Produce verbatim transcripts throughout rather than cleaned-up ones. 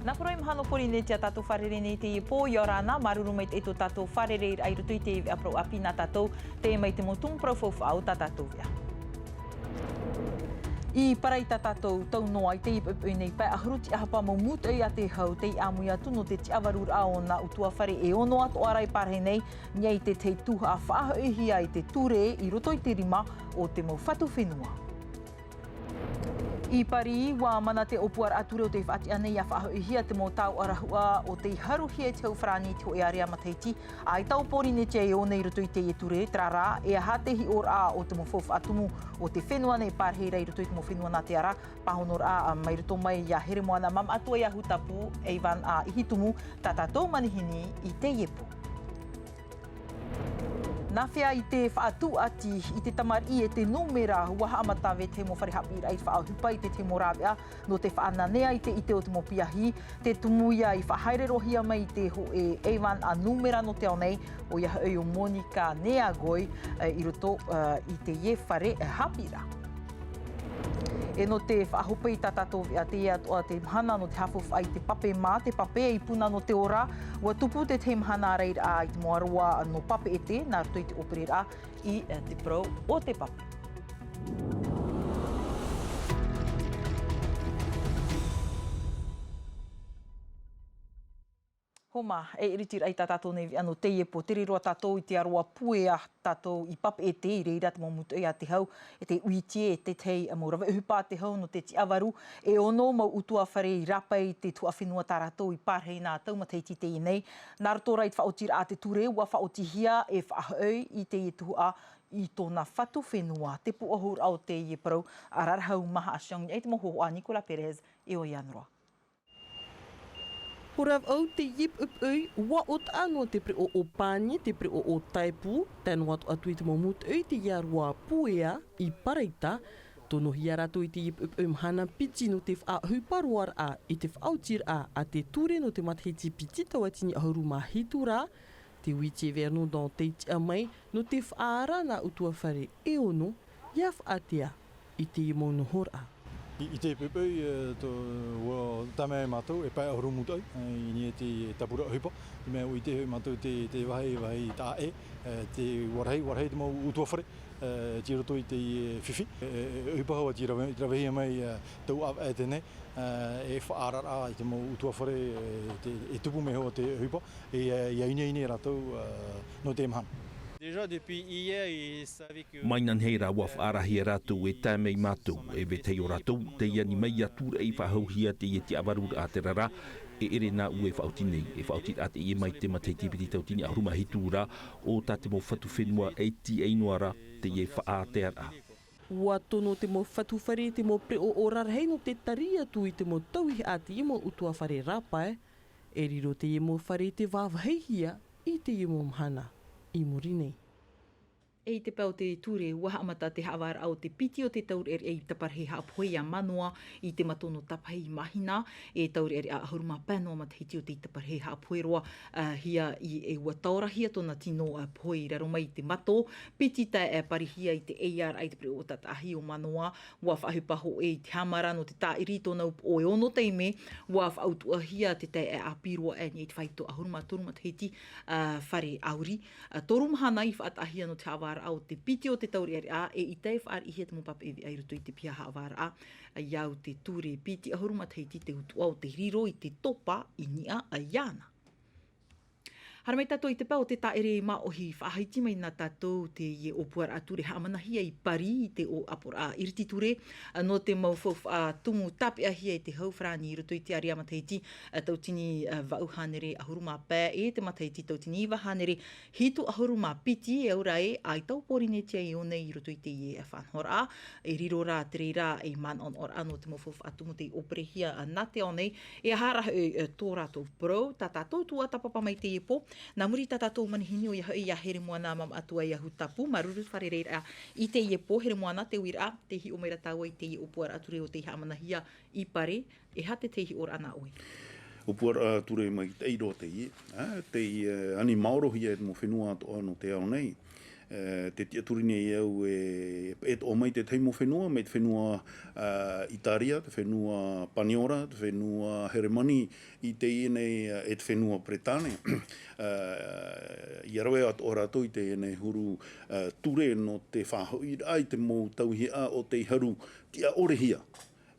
Nā koroi mahana Pōrīnetia tātou fārerei nei i teie pō, ʻia ora na, māuruuru maitaʻi tō tātou fārereiraʻa i roto i te veʻa parau ʻāpī nā tātou, teie mai te mau tumu parau faufaʻa o tā tātou veʻa. I Paraita tātou, tau noa i teie poʻipoʻi nei, pae ʻahuru tiʻahapa mau mūtoʻi a te hau tei ʻāmui atu nō te tiʻavaruraʻa o nā ʻutuāfare e ono atoʻa ra e pārahi nei, i niʻa i te tahi tuhaʻa faʻahoʻihia i te ture i roto i te rima o te mau fatu fenua. I Pari, ʻua mana te ʻōpuaraʻa ture o tei faʻatiʻa nei ʻia faʻahoʻihia te mau taoʻa rahuʻa o tei haruhia i te hau farāni i te hōʻē ārea matahiti, ʻaita ʻo Pōrīnetia e ō nei i roto i teie ture, terā rā, e aha te hiʻoraʻa o te mau faufaʻa tumu o te fenua nei pārahi ra i roto i te mau fenua nā te ara, pāhonoraʻa mai roto mai iā Heremoana Mamaʻatuaiahu Tapu, Evan a Ihitumu, tā tātou manihini i teie pō. Nā hea i te faʻatūʻati i te tamariʻi e te nūmera, ʻua haʻamata vetahi mau fare haʻapiʻiraʻa i faʻaʻohipa i te tahi mau rāveʻa nō te faʻananea i te ʻite o te mau piahi, te tumu ia i faʻahaere roa hia mai i te hōʻē Evan a nūmera nō te ao nei, ʻoia hoʻi ʻo Monica Neagoi, e, i roto, e, i teie fare, e, haʻapiʻiraʻa. E nō te faʻahope i tā tātou veʻa, teie atoʻa te mahana nō te haʻafaufaʻa i te pape mā te pape e ipuna nō te ora. ʻUa tupu te tahi mahana ārairaʻa i te mau aroā nō Papeʻete, nā roto i te ʻōpereraʻa i, e, te parau o te pape. Homa, e ʻiritiraʻa i tā tātou nei veʻa nō teie pō, tere roa tātou i te aroā puea tātou i Papeʻete, i reira te mau mūtoʻi a te hau, e te uitie, e te tahi mau rave ʻohipa a te hau nō te tiʻavaru, e ono mau ʻutuāfare i rāpae i te tuhaʻa fenua tā rātou i pārahi nā tau matahiti teie nei. Nā roto rā i te faʻaotiraʻa a te ture, ʻua faʻaotihia e faʻahoʻi i teie tuhaʻa i tōna fatu fenua, te pūʻohuraʻa o teie parau, a Rarahu Maha Ashong, i te mau hōhoʻa a Nicolas Perez, e ʻoia noa. Hora au te ʻipuʻipuʻi, ʻua ʻōtaʻa noa te pereʻoʻo pani, te pereʻoʻo taepū, tae noa atu, atu i te mau mūtoʻi i te aroā puea i Paraita. Tonohia rātou i te ʻipuʻipuʻi mahana piti nō te faʻaʻohipa roaraʻa i te faʻaotiraʻa a te ture nō te matahiti piti tauatini ʻahuru mā hitu ra, te uitie Vernon Dantei tiʻa mai nō te faʻaara nā ʻutuāfare e ono, ʻia faʻatea i te mau nohoraʻa. I, i te poʻipoʻi, e, tō, ʻua tae mai mātou e pae ʻahuru mūtoʻi, e, i niʻa i te tāpura ʻohipa, i mea ʻua ʻite hoʻi mātou te, te vāhi, vāhi taʻa ʻē, e, te ʻua rahi, ʻua rahi te mau ʻutuāfare, e, tei roto i te, e, fifi, e, e, e, ʻohipa hoʻi tei rave, tei ravehia mai, e, tau ʻāvaʻe teie nei, e, e faʻaararaʻa i te mau ʻutuāfare, e, te, e tupu mai hoʻi te ʻohipa, e, e, ʻia ineine rātou, e, nō te mahana. Déjà depuis hier, ils savaient que Mai nanei rā ʻua faʻaarahia rātou e tae mai mātou, e vetahi o rātou, tei ani mai atu ra i faʻahouhia teie tiʻavaruraʻa terā rā, e ʻere nā ʻu e faʻaoti nei, e faʻaotiraʻa teie mai te matahiti piti tauatini ʻahuru mā hitu ra, ʻo tā te mau fatu fenua e tīaʻi noa ra teie faʻatearaʻa. ʻUa tono te mau fatu fare, te mau pereʻoʻo rarahi nō te tari atu i te mau tauihaʻa a teie mau ʻutuāfare rāpae, e riro teie mau fare i te vāvāhihia i teie mau mahana i muri nei. E i te pae o te ture, ʻua haʻamata te haʻavāraʻa o te piti o te taureʻareʻa i taparahi haʻapohe iā Manoa i te mato nō Tapahi i Mahina, e taureʻareʻa ʻahuru mā pae noa matahiti o te taparahi haʻapohe roa, ā, hia i, e ʻua taorahia tōna tino, ā, pohe i raro mai i te mato, piti taeaʻe parihia i te ʻeiaʻa i te pereʻoʻo tātaʻahi o Manoa, ʻua faʻaʻohipa hōʻē i te hāmara nō te tāʻiri i tōna upoʻo e ono taime, ʻua faʻautuʻahia te taeaʻe ʻāpī roa aʻe i te fāito ʻahuru mā toru matahiti, ā, fare ʻauri, ā, toru mahana i faʻataʻahia nō te haʻavāraʻa o te piti o te taureʻareʻa, e ʻita e fāriʻihia te mau pape veʻa i roto i te piha haʻavāraʻa, ā, i au te ture piti ʻahuru matahiti te utuʻa o te riro i te topa i niʻa iāna. Haere mai tātou i te pae o te tāʻere māʻohi, faʻahiti mai nā tātou teie ʻōpuaraʻa ture haʻamanahia i Pari i te ʻō-, ʻāpoʻoraʻa iriti ture, ā, nō te mau faufaʻa tumu tāpeʻahia e te hau farāni i roto i te ārea matahiti, ā, tauatini, ā, vaʻu hānere ʻahuru mā pae, e te matahiti tauatini iva hānere hitu ʻahuru mā piti, e au ra ē, ʻaita ʻo Pōrīnetia e ō nei i roto i teie faʻanahoraʻa, e riro rā te reira ei manaʻonaʻoraʻa nō te mau faufaʻa tumu tei ʻōperehia nā te ao nei, e aha rā hoʻi, e, tō rātou parau, tā tātou tuatāpapa mai teie pō, nā muri i tā tātou manihini ʻoia hoʻi iā Heremoana Mamaʻatuaiahu Tapu, māuruuru fārereiraʻa i teie pō, Heremoana, te uiraʻa, tē hiʻo mai ra tāua i teie ʻōpuaraʻa ture o tei haʻamanahia i Pari, e aha te hiʻoraʻa nā ʻoe? ʻŌpuaraʻa ture maitaʻi roa teie, ā, tei, ā, ani maorohia e te mau fenua atoʻa nō te ao nei. Ā, tē tiʻaturi nei au e E toʻa mai te tahi mau fenua, mai te fenua, ā, Itaria, te fenua Paniora, te fenua Heremani, i teie nei, ā, e te fenua Peretāne. Ā, ʻia rave atoʻa rātou i teie nei huru, ā, ture nō te faʻahoʻiraʻa i te mau tauihaʻa o tei haru tiʻaʻorehia.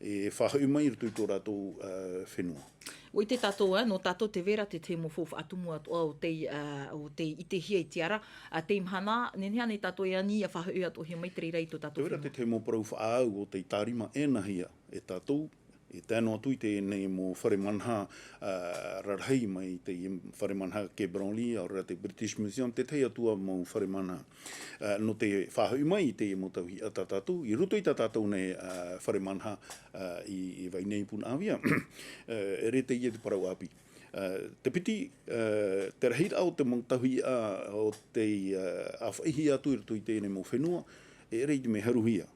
E faʻahoʻi mai i roto i tō rātou, ā, fenua. ʻUa ʻite tātou, ā, nō tātou tē vai ra te tahi mau faufaʻa tumu atoʻa o tei, ā, o tei ʻitehia i te ara, ā, tei mahana, nehenehe ānei tātou e ani ʻia faʻahoʻi atoʻahia mai te reira i tō tātou fenua. Tē vai ra te tahi mau parau faʻaau o tei tārima ʻēnahia e tātou, e tae noa atu i teie nei mau fare manaha, ā, rarahi mai te fare manaha Quai Branly, ʻaore rā te British Museum, te tahi atu ā mau fare manaha. Ā, nō te faʻahoʻi mai i teie mau tauihaʻa tā tātou, i roto i tā tātou nei, ā, fare manaha, ā, i, i vai nei i Punaʻauia. Ā, ʻere teie te parau ʻāpī. Ā, te piti, ā, te rahiraʻa o te mau tauihaʻa o tei, ā, ʻāfaʻihia atu i roto i teie nei mau fenua, e ʻere i te mea haruhia.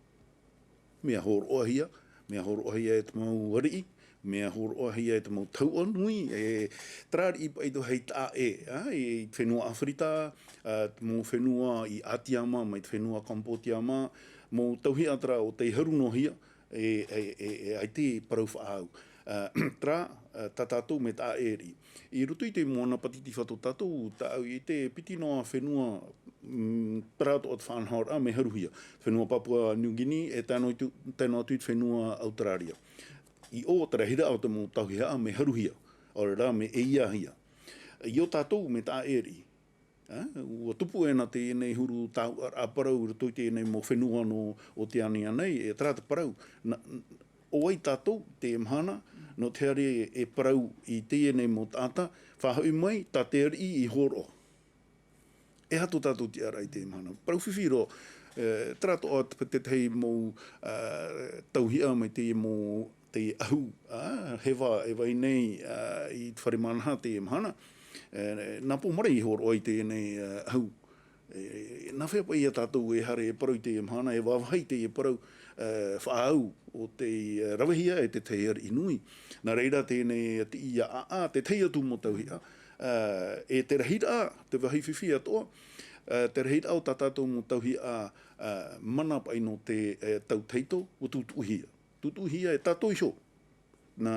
Mea hōroʻahia, mea hōroʻahia e te mau ariʻi, mea hōroʻahia e te mau tauʻa nui, e terā riʻi paʻi tō hei taʻa ʻē, ā, i te fenua ʻĀfirita, ā, te mau fenua i Ātiama, mai te fenua Kamipōtia mā, mau tauihaʻa terā o tei haru noa hia, e, e, e, e ʻaita e parau faʻaau. Ā, terā, ā, tā tātou mea taʻa ʻē riʻi. I roto i te moana pātitifa tō tātou, tāʻu i ʻite e piti noa fenua, mm, terā atoʻa te faʻanahoraʻa mea haruhia. Fenua Papua New Guinea, e tae noa atu, tae noa atu i te fenua Auteraria. I ʻō te rahiraʻa o te mau tauihaʻa mea haruhia, ʻaore rā mea ʻeiahia. I ʻō tātou mea taʻa ʻē riʻi. Ā, ʻua tupu ʻē nā teie nei huru tauihaʻa parau i roto i teie nei mau fenua nō Oteania nei, e terā te parau. Nā, ʻo vai tātou, teie mahana, nō te haere e parau i teie nei mau taʻata, faʻahoʻi mai, tā te ariʻi i hōroʻa. E aha tō tātou tiʻaraʻa i teie mahana? Parau fifi roa, e, terā atoʻa te, te tahi mau, ā, tauihaʻa mai teie mau, teie ʻahu, ā, heva e vai nei, ā, i te fare manaha teie mahana. E, nā Pōmare i hōroʻa i teie nei, ā, ʻahu. E, nā hea paʻi ia tātou e haere e parau i teie mahana, e vāvāhi teie parau, e, faʻaau o tei, e, ravehia e te tahi ariʻi nui. Nā reira teie nei ā, te ia ʻāʻā, te tahi atu mau tauihaʻa, e, e te rahiraʻa, te vāhi fifi atoʻa, e, te rahiraʻa o tā tātou mau tauihaʻa, e, mana paʻi nō te, e, tau tahito, ʻua tūtuʻihia. Tūtuʻihia e tātou iho. Nā,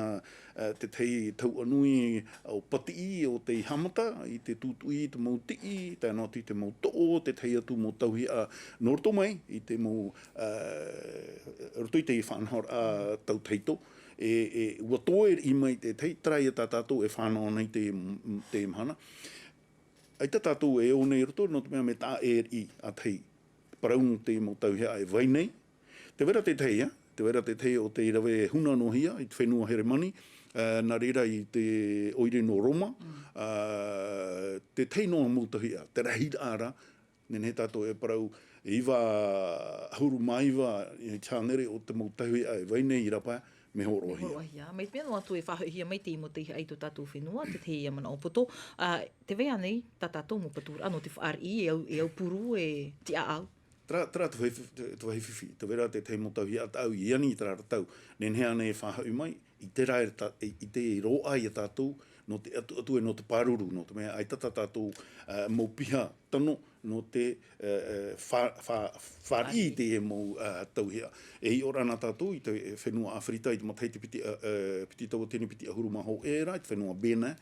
e, te tahi tauʻa nui ʻo Patiʻi, ʻo tei haʻamata i te tūtuʻi i te mau tiʻi, tae noa atu i te mau toʻo, te tahi atu mau tauihaʻa nō roto mai i te mau, e, roto i te faʻanahoraʻa tau tahito, e, e, ʻua toe riʻi mai te tahi, terā ia tā tātou e fānaʻo nei te, te mahana. ʻAita tātou e ō nei i roto, nō te mea mea taʻa ʻē riʻi ā tahi. Parau nō te mau tauihaʻa e vai nei. Tē vai ra te tahi, ā, tē vai ra te tahi ʻo tei rave huna noa hia i te fenua Heremani, ā, nā reira i te ʻoire nō Roma, ā, te tahi noa mau tauihaʻa, te rahiraʻa ra, nehenehe tātou e parau, iva ʻahuru mā iva i te hānere o te mau tauihaʻa e vai nei i rāpae, mea hōroʻahia. Hōroʻahia. Mai te mea noa atu e faʻahoʻihia mai te mau tauihaʻa i tō tātou fenua, te tahi ia manaʻo poto, ā, tē vai ānei tā tātou mau paturaʻa nō te fāriʻi, e au, e aupuru, e tiʻaʻau. Terā, terā te vāhi, te, te vāhi fifi, tē vai ra te tahi mau tauihaʻa tāʻu i ani i terā ra tau, nehenehe ānei e faʻahoʻi mai, i terā e ta-, i, i te roaʻa ia tātou, nō te atuatu e nō te pāruru, nō te mea ʻaita tā tātou, ā, mau piha tano, nō te, ā, ā, fā-, fā-, fāriʻi i te mau, ā, tauihaʻa. E hiʻo ra na tātou i te fenua ʻĀfirita i te matahiti piti, ā, ā, piti tauatini piti ʻahuru mā hōʻē ra, i te fenua Benin,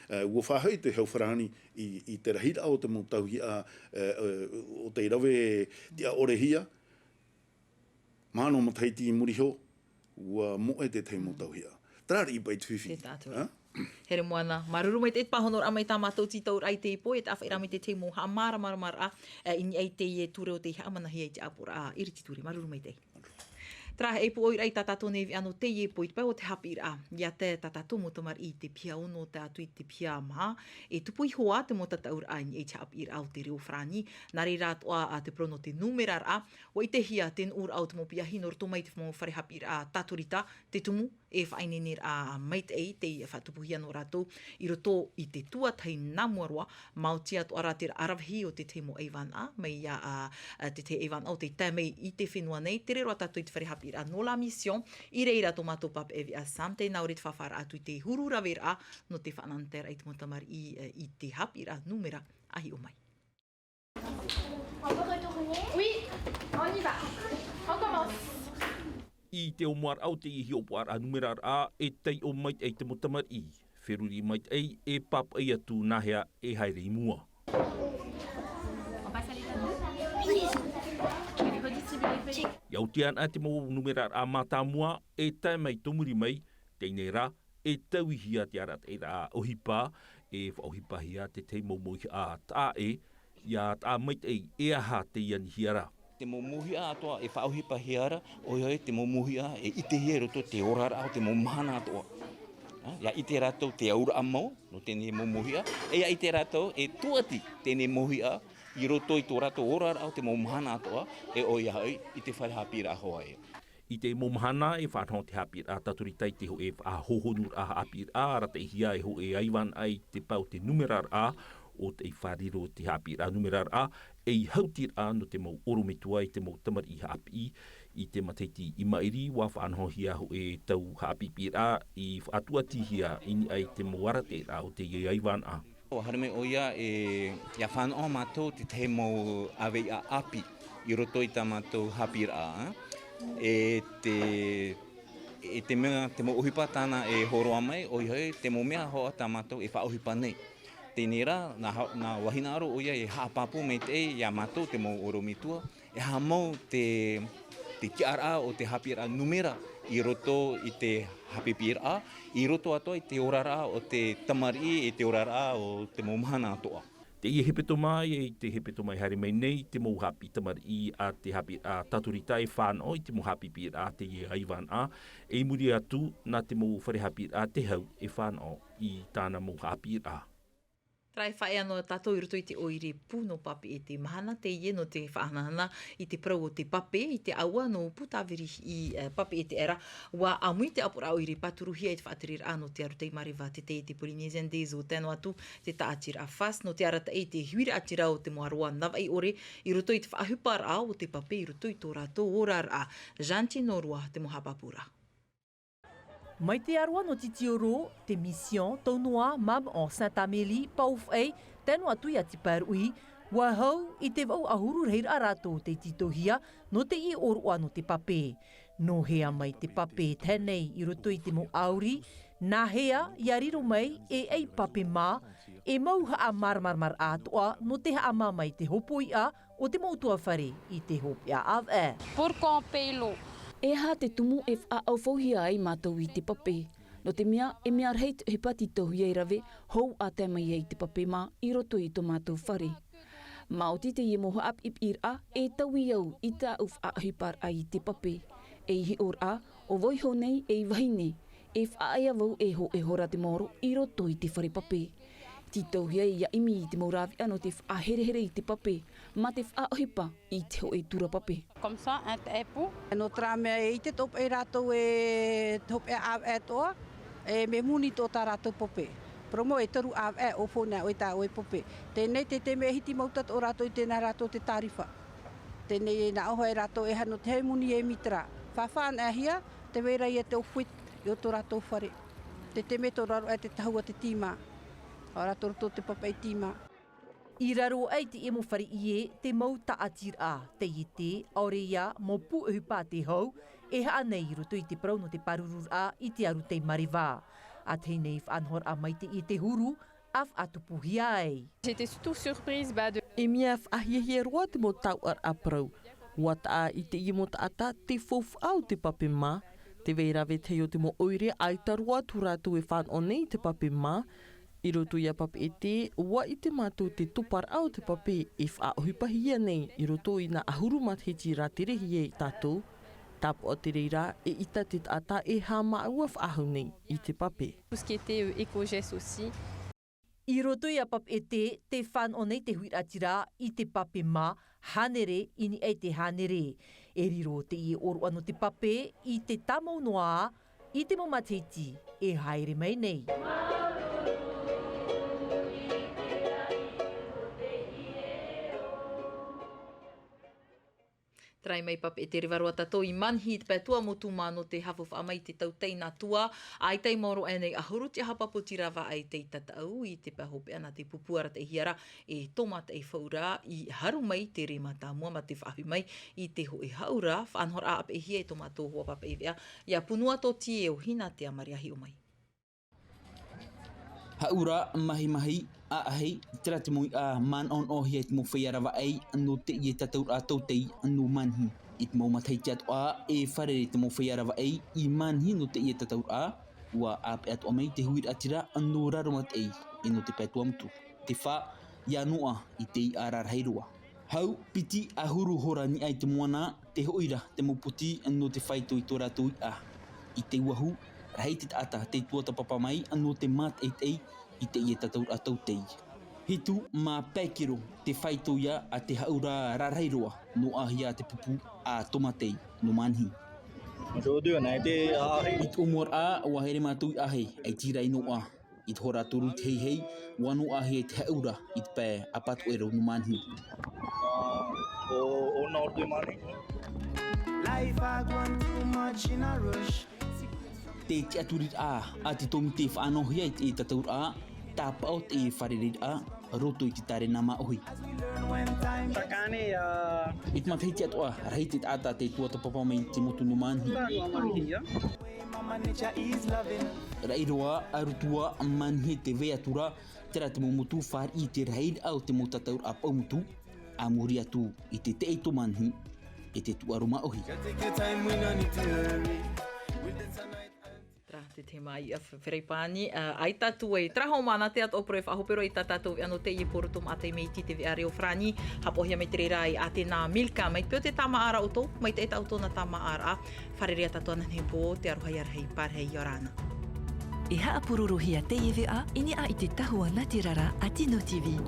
ā, ʻua faʻahoʻi te hau farāni i, i te rahiraʻa o te mau tauihaʻa, ā, ā, ʻo tei rave tiʻaʻorehia, mahana matahiti i muri iho, ʻua moʻe te tahi mau tauihaʻa. Terā riʻi paʻi te fifi. Tē taʻa atu ra. Ā? Here Moana, māuruuru maitaʻi i te pāhonoraʻa mai tā mātou tītauraʻa i teie pō, e te ʻāfaʻiraʻa mai te tahi mau haʻamāramaramaraʻa, ā, i niʻa i teie ture ʻo tei haʻamanahia i te ʻāpoʻoraʻa ʻIriti Ture. Māuruuru maitaʻi. Terā, e pūʻoiraʻa i tā tātou nei veʻa nō teie pō i te pae o te haʻapiʻiraʻa. ʻIa tae tā tātou mau tamariʻi i te piha ono tae atu i te piha maha, e tupu iho ā te mau tataʻuraʻa i niʻa i te haʻapiʻiraʻa o te reo farāni, nā reira atoʻa, ā, te parau nō te nūmeraraʻa, ʻua ʻitehia te nuʻuraʻa o te mau piahi nō roto mai i te mau fare haʻapiʻiraʻa Tatorita, te tumu, e faʻaineineraʻa maitaʻi tei faʻatupuhia nō rātou i roto i te tuatahi nā mua roa, maoti atoʻa rā te raʻa ravehi o te tahi mau ʻaivānaʻa, mai ia, ā, ā, te tahi ʻaivānaʻa ʻo tei tae mai i te fenua nei, tere roa tātou i te fare haʻapiʻiraʻa nō La Mission, i reira tō mātou pāpaʻi veʻa Sam, teie ʻore te faʻafaʻaraʻa atu i te huru raveraʻa nō te faʻanahonahoraʻa i te mau tamariʻi, ā, i te haʻapiʻiraʻa nūmera, ā, hiʻo mai. On peut retourner ? Oui, on y va. I te ʻōmuaraʻa o teie hiʻopoʻaraʻa numeraraʻa, e taiʻo maitaʻi te mau tamariʻi. Feruri maitaʻi e pāpaʻi atu nāhea e haere i mua. Ia oti ana te mau numeraraʻa mātāmua e tae mai tō muri mai, teie rā, e tauihia te arataʻiraʻa ʻohipa, e faʻaʻohipahia te tahi mau mōhiʻa taʻa ʻē, ia taʻa maitaʻi e aha te anihia ra. Te mau mōhiʻa atoʻa e faʻaʻohipahia ra, ʻoia hoʻi te mau mōhiʻa e ʻitehia i roto i te oraraʻa o te mau mahana atoʻa. Ia ʻite rātou te auraʻa mau nō teie mau mōhiʻa, e ia ʻite rātou e tūʻati teie mōhiʻa i roto i tō rātou oraraʻa o te mau mahana atoʻa, e ʻoia hoʻi i te fare haʻapiʻiraʻa hoʻi. I te mau mahana e faʻanaho te haʻapiʻiraʻa Tatorita i te hōʻē faʻahōhonuraʻa haʻapiʻiraʻa, arataʻihia e hōʻē ʻaivānaʻa i te pae o te numeraraʻa, ʻo tei fārerei te haʻapiʻiraʻa numeraraʻa ei hautiraʻa nō te mau ʻorometua e te mau tamariʻi haʻapiʻi. I te matahiti i maʻiri, ʻua faʻanahohia hōʻē tau haʻapiʻiraʻa i faʻatūʻatihia i niʻa i te mau arataʻiraʻa o teie ʻaivānaʻa. ʻUa haere mai ʻoia e, ia fānaʻo mātou te tahi mau ʻāvaʻe ʻāpī i roto i tā mātou haʻapiʻiraʻa, e te, e te mea, te mau ʻohipa tāna e hōroʻa mai, ʻoia hoʻi te mau mea hoʻi tā mātou e faʻaʻohipa nei. Teie rā, nā ha-, nā, ʻua hinaʻaro ʻoia e haʻapāpū maitaʻi ia mātou te mau ʻorometua, e aha mau te, te tiʻaraʻa o te haʻapiʻiraʻa numera i roto i te haʻapiʻiraʻa, i roto atoʻa i te oraraʻa o te tamariʻi, i te oraraʻa o te mau mahana atoʻa. Teie hepetoma, i te hepetoma e haere mai nei, te mau haʻapiʻi tamariʻi a te haʻapiʻiraʻa Tatorita e fānaʻo i te mau haʻapiʻiraʻa a teie ʻaivānaʻa, e i muri atu, nā te mau fare haʻapiʻiraʻa Te Hau e fānaʻo i tāna mau haʻapiʻiraʻa. Terā e faʻaea noa tātou i roto i te ʻoire pū nō Papeʻete mahana teie nō te faʻahanahana i te parau o te pape i te ʻāua nō Pūtāviri i, eh, Papeʻete, ʻaore rā, ʻua ʻāmui te ʻāpoʻoraʻa ʻoire pāturuhia i te faʻatereraʻa nō te Arataʻi Mareva, te taiete Polynesian Days, ʻo tae noa atu te taʻatiraʻa FAST, nō te arataʻi i te huiraʻatira o te mau ʻāroʻa navaʻi ʻore i roto i te faʻaʻohiparaʻa o te pape i roto i tō rātou oraraʻa. Jeanne Tinoroa te mau haʻapāpūraʻa. Mai te ʻāroʻa nō Titioro, te Mission, Taunoa, Mamaʻo, Sainte-Amélie, Paofaʻi, tae noa atu ia Tiparuʻi, ʻua hau i te vaʻu ʻahuru rahiraʻa rātou tei tītauhia nō teie ʻōroʻa nō te pape. Nō hea mai te pape e tae nei i roto i te mau ʻāuri, nā hea ia riro mai e ʻai pape mā, e mau haʻamāramaramaraʻa atoʻa nō te haʻamā mai i te hopoiʻa o te mau ʻutuāfare i te hopeʻa ʻāvaʻe. Pourquoi on paye l'eau? E aha te tumu e faʻaʻaufauhia ai mātou i te pape? Nō te mea, e mea rahi te ʻohipa tītauhia e rave hou ʻa tae mai ai te pape mā i roto i tō mātou fare. Maoti teie mau haʻapiʻiraʻa e taui au i tāʻu faʻaʻohiparaʻa i te pape. Ei hiʻoraʻa, ʻo vau iho nei ei vahine, e faʻaea vau e hōʻē hora te maoro i roto i te fare pape. Tītauhia ia ʻimi i te mau rāveʻa nō te faʻaherehere i te pape, mā te faʻaʻohipa i te hōʻē tura pape. Comme ça, un taʻepu. Nō terā mea e ʻite tō paʻi rātou e te hopeʻa ʻāvaʻe atoʻa, e mea muni tō tā rātou pape. Parau mau e toru ʻāvaʻe ʻo fōna ʻoe tā ʻoe pape. Teie nei te, te mea hiti mau tata o rātou i tēnā rātou te tārifa. Teie nei e nā ʻō hoʻi rātou e hano te hei muni e mitera. Faʻafaʻanaʻahia, tē vai ra ia te ʻōfuit i ō tō rātou fare. Te, te mea tō raro e te tahua te tīmā. ʻO rātou roto te papaʻi tīmā. I raro aʻe i te ʻemo fare ʻie, te mau taʻatiraʻa, taiete, ʻaore ia, mau pū ʻohipa a Te Hau, e haʻa nei i roto i te parau nō te pārururaʻa i te Arataʻi Mareva. ʻA tahi nei faʻanahoraʻa mai teie te huru, ʻa faʻatupuhia ai. J'étais surtout surprise, bah, de E mea faʻahiahia roa te mau tauʻaraʻa parau. ʻUa taʻa i teie mau taʻata te faufaʻa o te pape mā. Tē vai ra te tahi o te mau ʻoire ʻaita roa atu rātou e fānaʻo nei i te pape mā. I roto ia Papeʻete, ʻua ʻite mātou te toparaʻa o te pape e faʻaʻohipahia nei i roto i nā ʻahuru matahiti rātere iho ia tātou. Tāpaʻo te reira, eʻita te taʻata e haʻamāuʻa faʻahou nei i te pape. Tout ce qui était, euh, éco-gestes aussi. I roto ia Papeʻete, tē fānaʻo nei te huiraʻatira i te pape mā, hānere i niʻa i te hānere. E riro teie ʻōroʻa nō te pape i te tāmau noa i te mau matahiti e haere mai nei. Tarai mai pape e te reva roa tātou i Manhi i te pae tuamotu mā nō te haʻafaʻafaʻa mai i te tautai nā tua, ʻaita i maoro aʻe nei ʻahuru te ʻaha pāpoti ravaʻai tei tataʻu i te pae hopeʻa nā te pupu arataʻihia ra e Tōmataʻi Faʻaura i haru mai te rē mātāmua mā te faʻahoʻi mai i te hōʻē haʻaura faʻanahoraʻa ʻāpeʻehia e tō mātou hoa papaʻi veʻa iā Punua Toti e ʻohina te ʻamare a hiʻo mai. Haʻaura mahimahi, ʻaʻahi, terā te mau iʻa manaʻonaʻohia e te mau feiā ravaʻai nō teie tataʻuraʻa tautai nō Manhi. I te mau matahiti atoʻa e fārerei te mau feiā ravaʻai i Manhi nō teie tataʻuraʻa, ʻua ʻāpeʻe atoʻa mai te huiraʻatira nō Raromataʻi e nō te pae tuamotu. Te fā, iā Noa i te iʻa rarahi roa. Hau, piti ʻahuru hora niʻa i te moana, tē hoʻi ra te mau poti nō te faito i tō rātou iʻa. I te uahu, rahi te taʻata tei tuatāpapa mai nō te mātaʻitaʻi i teie tataʻuraʻa tautai. Hitu mā pae kiro te faito ia a te haʻaura rarahi roa, noaʻahia te pupu a Tōmataʻi nō Manhi. I te ʻōmuaraʻa, ʻua haere mātou i ʻahi, ʻaita i rā i Noa. I te hora toru i te heihei, ʻua noaʻahia e te haʻaura i te pae ʻapatoʻero nō Manhi. Te tiʻaturiraʻa a te tōmite faʻanahohia i te tataʻuraʻa, tāpaʻo te fārereiraʻa, roto i te tārena māʻohi. I te matahiti atoʻa, rahi te taʻata tei tuatāpapa mai i te motu nō Manhi. Raʻi roa, ʻarutua, Manhi e te vai atu ra, terā te mau motu fāriʻi i te rahiraʻa o te mau tataʻuraʻa paumotu, a muri atu i te teʻi tō Manhi e te tūʻaro māʻohi. Terā te tēma i a Feraipāni, ʻaita atu ai, terā hoʻi māna te atoʻa poro e faʻahope roa i tā tātou veʻa nō teie pō roto maʻa taime iti te veʻa reo farāni, haʻapaʻohia mai te reira i Atena Milka, mai te peu te tāmāʻaraʻa ʻoutou, mai te ʻeta ʻoutou nā tāmāʻaraʻa, fārerei tātou ananahi pō, te aroha ia rahi, pārahi ʻia ora na. E haʻapurorohia teie veʻa i niʻa i te tahua nā te rara a Tino TV.